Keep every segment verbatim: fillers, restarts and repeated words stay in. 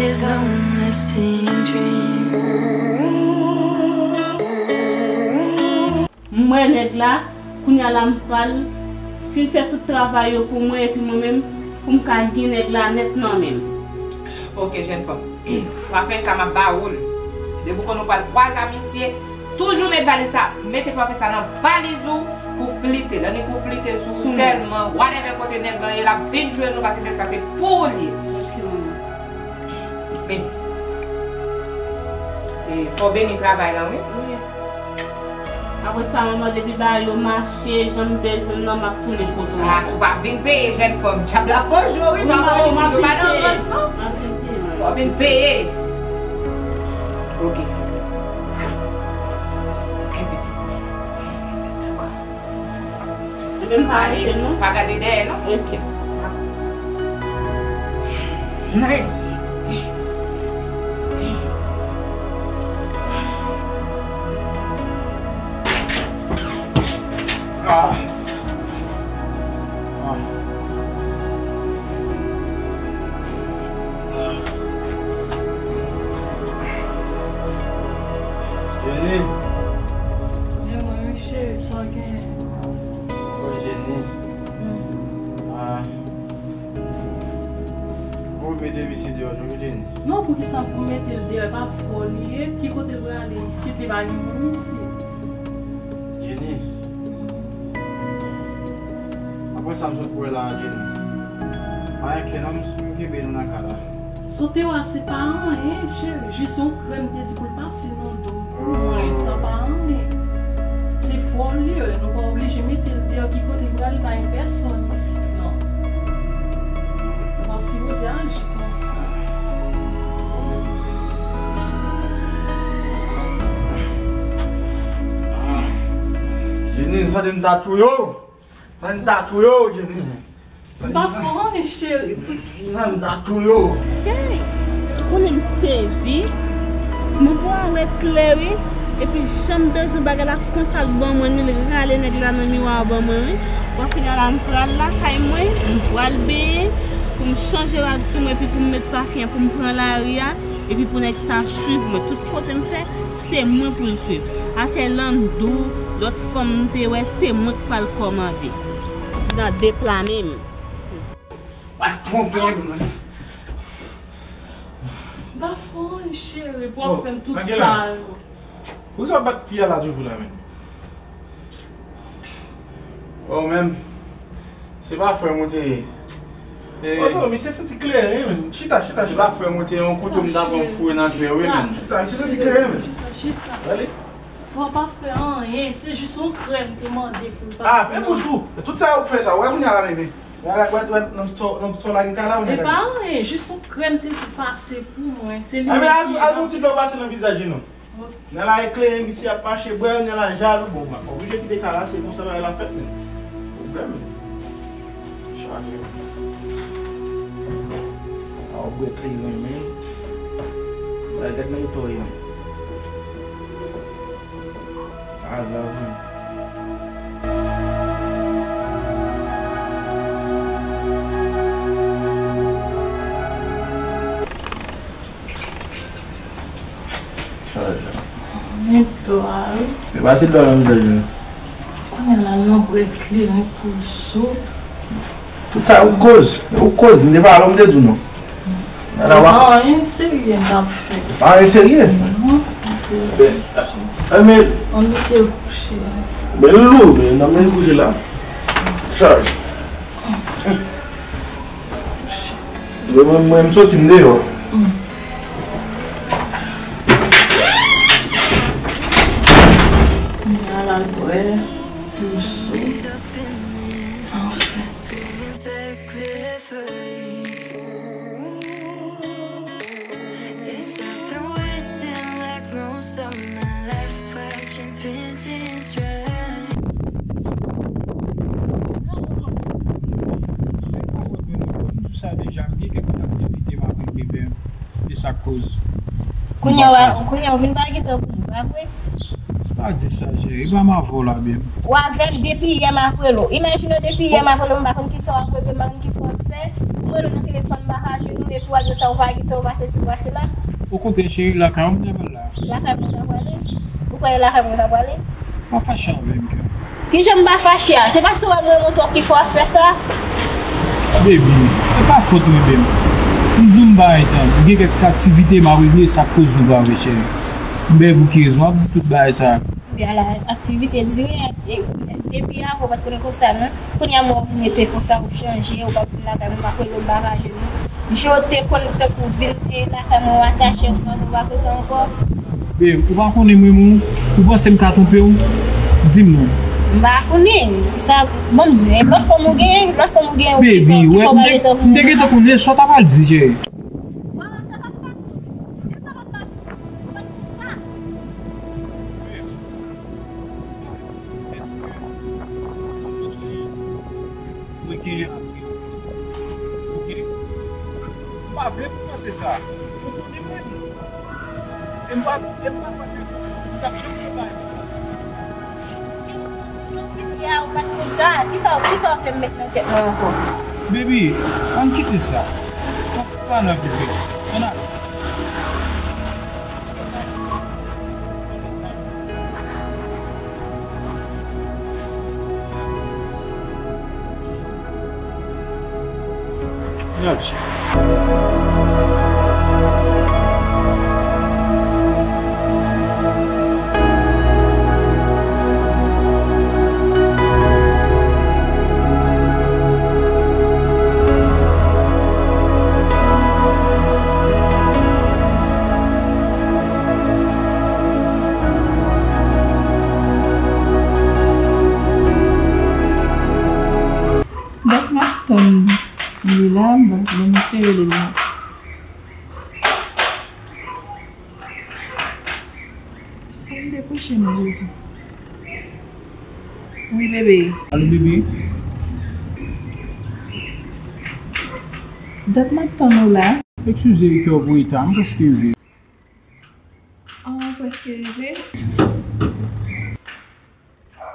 M wè nèg la, kounye a la m pral fin fè tout travay yo pou mwen, epi mwen menm, pou m ka gen nèg la nèt nan men m. Ok, jèn fanm. Pafen sa m ap ba ou l. Depi w konn ou pral kwaze a misye, toujou met valiz sa, mete pafen sa nan valiz ou pou flite l. Annik ou flite l sou ou sèlman, whatever kote nèg lan ye, l ap vin jwenn ou, paske nèg sa se pou ou l ye. Ok, manman. Beni. E, fò w beni travay lan, wi. Wi. Apre sa, manman, depi bagay yo mache, jan m bezwen nan, m ap tounen kote w. Ah, si w pa vin peye, jèn fanm, dyab la ap manje w, wi, pa manje w, nou pa nan rans, non. M ap vin peye, manman. W ap vin peye. Ok. Ok, pitit. Dakò. Epi m pa rete non. Pa gade dèyè non. Ok. Ah. Ah. Jenny. Men mwen, wi, cheri, sa w genyen? Oh, Jenny. Hmm. Ah. Ou mete misye deyò, wi, Jenny. Non, poukisa pou m mete l deyò? E pa fò li ye. Ki kote l prale isit? Li pa gen moun isit. Jenny. Apre sa m sot wè la a, Jenny. Pa enkyete non, m, m kenbe nou nan kay la. Sa w te wè a se pa anyen, cheri. Jis yon krèm te di pou l pase nan do pou mwen. Sa pa anyen. Se fò l ye, nou pa oblije mete l deyò. Ki kote l prale, pa gen pèsonn isit, non. Ou pa sipoze aji konsa. Jenny, m santi m ta touye w. Santi m ta touye w, Jenny. M pa fè w anyen, cheri. Santi m ta touye w. Hey, konnen m sezi. Mwen pran wè klè, wi. Epi jan m bezwen bagay la konsa l ban mwen, li rale nèg la nan miwa ban mwen, wi. Bon, kounye a la, m pral lakay mwen, m pral benyen, pou m chanje rad sou mwen, epi pou m met pafen, pou m pran lari a, epi pou nèg sa swiv mwen. Tout kote m fè, se mwen pou l swiv. Afè Landou, lòt fanm m te wè, se mwen k pral kòmande. Nan de pla menm. Pa twonpe m. M pa fè w anyen, cheri, pou w ap fè m tout sa yo. Poukisa w bat fi a la toujou la menm? Oh, menm. Se pa frè m ou te ye. E, oh, so, misye santi kleren, menm. Chita, chita, chita. Se pa frè m ou te ye, yon kouto m ta pran foure nan tè, wi, menm. Chita, misye santi kleren, menm. Chita, chita. Ale. Fò pa fè anyen, se jis yon krèm te mande pou l pase. Ah, men bouch ou. Tout sa ou fè sa, wè kounye a la, bebe. Wè, wè, wè, nan sò, nan sò la gen kay la, ou nan kay la. E pa anyen, jis yon krèm te di pase pou mwen. Se li menm ki al, al pran ti dlo pase nan vizaj li non. Ok. Nan la eklere, misye ap mache, bwè, nan la jalou, bon, m ap oblije kite kay la, se konsa bagay la fèt, men. Pwoblèm. Chaje. A, ou bwè kleren, men. Wè, gad nan eta w ye, men. A, grav, wi. Chaje. Men dlo a, wi. E pase dlo a nan vizaj li. Kounye a la, nan bwè kleren pou sou. Tout sa ou koz, ou koz, m te pale w, m te di w non. Ala wa. Pa anyen serye m t ap fè. Pa anyen serye? Non. Ben, men. Ann mete l kouche. Ben, lou, ben, nan men l kouche la. Chaj. Mwen, mwen, m soti, m deyò. Kounye a la, l bwè, l sou. Anfen. Yes, I've been wasting like most of my life watching paintings dry. Se pa fòt mwen non, m di w sa deja, m gen kèk ti aktivite m ap regle, ben, e sa k koz. Kounye a, kounye a, ou vin pa gen tan pou nou, pa vre? Se pa Pa di sa, cheri. E pa m avè w la, babe. W avè l depi yè m ap rele w. Imajine w depi yè m ap rele w, m pa konn kisa w ap regle, m pa konn kisa w ap fè. M rele w nan telefòn, m pa ka jwenn ou, epi w ap di sa ou pa gen tan, ou pase sou pase la. Okontrè, cheri, lakay ou m ta pral la. Lakay mwen ta prale? Ou kwè e lakay mwen ta prale? Pa fache avè m, kè. Kijan m pa fache a? Se paske w ap remonte w ki fè w ap fè sa? Baby, e pa fòt mwen, baby. M di w m pa gen tan. M gen kèk ti aktivite m ap regle, sa k koz nou pa wè, cheri. M bèbou ki rezon w ap di tout bagay sa. Epi ala aktivite dire, e, depi avan w pa t konn konsa non. Kounye a m wè w vin rete konsa, ou chanje, ou p ap vin lakay mwen, m ap rele w m pa ka jwenn ou. Jan w te konn tankou vin, e, lakay mwen, w atache ansanm avè m, ou pa fè sa ankò. Babe, ou pa konnen m renmen w? Ou panse m ka twonpe w? Di m non. M pa konnen. Sa, bon, m di, e lòt fanm ou genyen, lòt fanm ou genyen, ou ki fè, ki fè w pa rete tankou. Baby, m te gentan konnen sa w ta pral di, cheri. Bon, sa k ap pase? Di m sa k ap pase. Ou mèt konsa. Mwen genyen apre. Oke? M pa vle pou w panse sa. Ou konnen mwen. E m pa, e m pa panse m t ap janm fè bagay konsa. Jan w fin ye a, ou pa t konsa. Kisa, kisa w vle m met nan tèt mwen ankò? Baby, ann kite sa. Fòk ti pa nan vide. Ann ale. Dat m ap tann li la, m pa, bon, mesye rele m la. Fò m dekoche non, Jezi. Wi, bebe. Alo, bebe. Dat m ap tann ou la. Eskize, kè w pou eta, m prèske rive. Ah, ou prèske rive?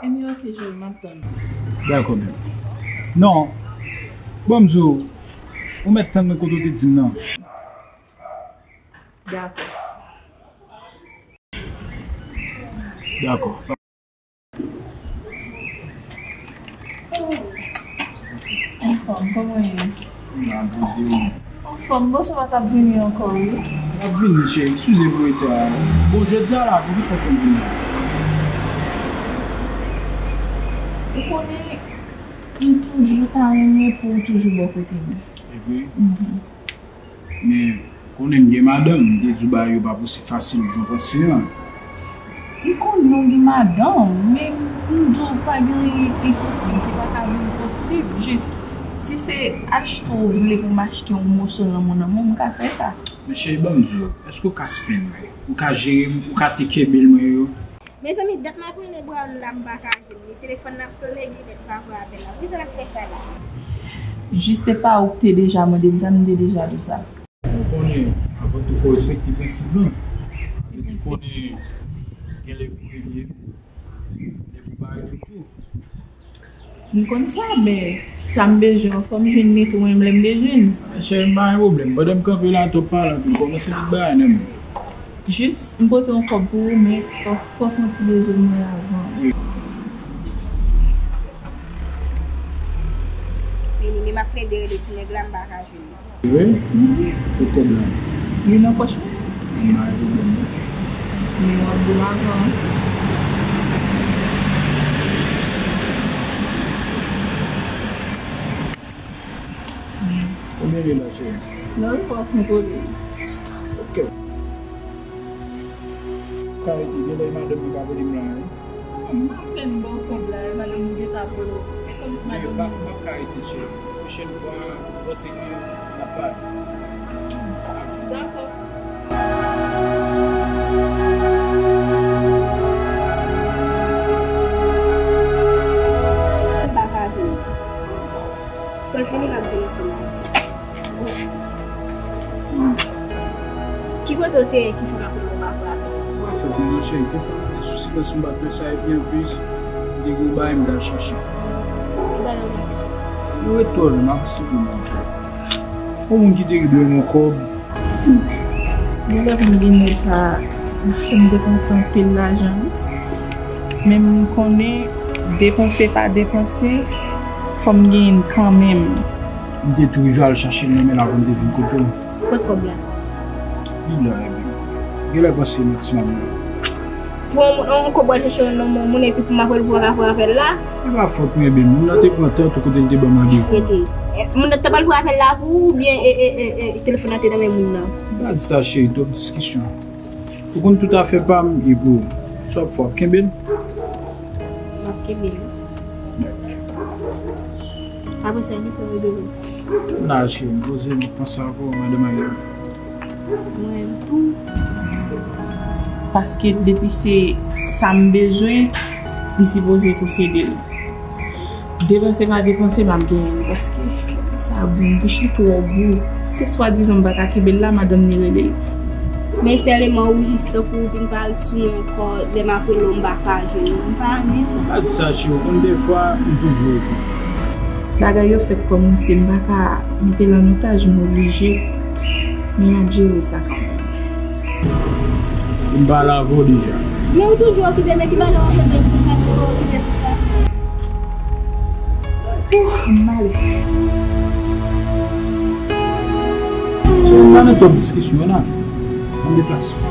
Ebyen, oke, cheri, m ap tann ou. Dakò, bebe. Non. Bon, m di w, ou mèt tann mwen kote w te di m nan. Dakò. Dakò. Anfòm, kòman w ye? M la, poze w. Anfòm, bon, si w pa t ap vini ankò, wi. M ap vini, cheri. Eskize pou reta a. Bon, jodi a la, poukisa w fè m vini la? Ou konnen, m toujou ta renmen pou w toujou bò kote m. E vre? Mhm. Men, konnen m gen madanm, m te di w bagay yo p ap osi fasil jan w panse an. M konnen w gen madanm, men m di w pa gen anyen ki enposib, ki pa ka vin posib. Jis, si se achte w vle pou m achte yon moso nan men w, m ka fè sa. Men cheri, ban m di w, èske w ka spend mwen? Ou ka jere m, ou ka take care bill mwen yo? Mezanmi, dat m ap rele Brown la, m pa ka jwenn li. Telefòn nan ap sone, gen lè m pa pran apèl la. Poukisa l ap fè sa la? Jis se pa ou k te deja mande m sa, m te deja di w sa. Ou konnen, avan tou, fò w respekte prensip lan. Ou konnen, gen lè pou rele m, lè pou pa rele m tou. M konn sa, men sa m bezwen an, fò m jwenn li tou, menm lè m bezwen l. Cheri, m pa gen pwoblèm. Pandan m kanpe la, twòp pale anpil, kòmanse tout bagay nan men. Jis, m pote yon kòb pou ou, men fò, fò w fè yon ti bezwen mwen avan. Wi. Vini, men m ap plede rele ti nèg la, m pa ka jwenn li. Vre? Mhm. Kot kòb la? Li nan pòch mwen. M pa gen pwoblèm non. Men w ap di m avan. Konbyen li la, cheri? Non, li pa kontwole. Ok. Ka rete, gen lè madanm mwen pa rele m la, wi. M pa fè m ba w kòb la, e madanm ou gentan ap rele w. E kòmsi madanm ou. M ap ka rete, cheri. Pwochèn fwa, m panse ke n ap pale. Dakò. M pa ka vini. Fò l fini, m ap vini sèlman. Ki kote w te ye ki fè m ap rele w pa pran apèl la? Mwen, monchè, te fè mwen te sou silans, m pa t wè sa, epi anplis, m te gen yon bagay m t al chache. Ki bagay ou t al chache? Yo ret twò lwen, m ap site non ankò. Yon moun ki te dwe m yon kòb. Genlè pou m gen nèg sa, m fè m depanse anpil lajan, wi. Men m konnen, depanse pa depanse, fò m genyen l kanmenm. M te tou rive al chache l nan men l avan m te vin kote w. Kot kòb la? Li la, epi. Genlè panse nan ti manman. Pou yon, yon kòb w al chache nan men yon moun epi pou m ap rele pou w pa ka pran apèl la? E pa fòt mwen, ebyen. Moun nan te pran tan tou kote l te ban m randevou. Rete. E, moun nan te pral pran apèl la pou ou, oubyen e, e, e, e, telefòn nan te nan men moun nan? Pa di sa, cheri, twòp diskisyon. Ou konn tout afè pa m e pou ou. Sa w ap fè, w ap kenbe l? M ap kenbe l. Apre sa, kisa w vle di? Tounen al, cheri, m poze m ap panse avè w, madanm Ayla. Mwen menm tou. Paske depi se sa m bezwen, m sipoze posede l. Depanse pa depanse, m ap genyen l, paske sa bon, bouch li twò gou. Se swadizan m pa ka kenbe l la, madanm ni rele l. Men sèlman ou jis tankou ou vin parèt sou mwen ankò, lè m ap rele w, m pa ka jwenn ou. M pa renmen sa. Pa di sa, cheri, ou konn defwa, m toujou otou. Bagay yo fèk kòmanse, m pa ka mete l an otaj, m oblije. Men m ap jere sa kanmenm. M pale avè w deja. Men ou toujou okipe, men ki bagay w ap fè menm pou sa, ki fè w okipe pou sa? Ouh, m pale. Se yon mannèt twòp diskisyon, nan. Ann deplase.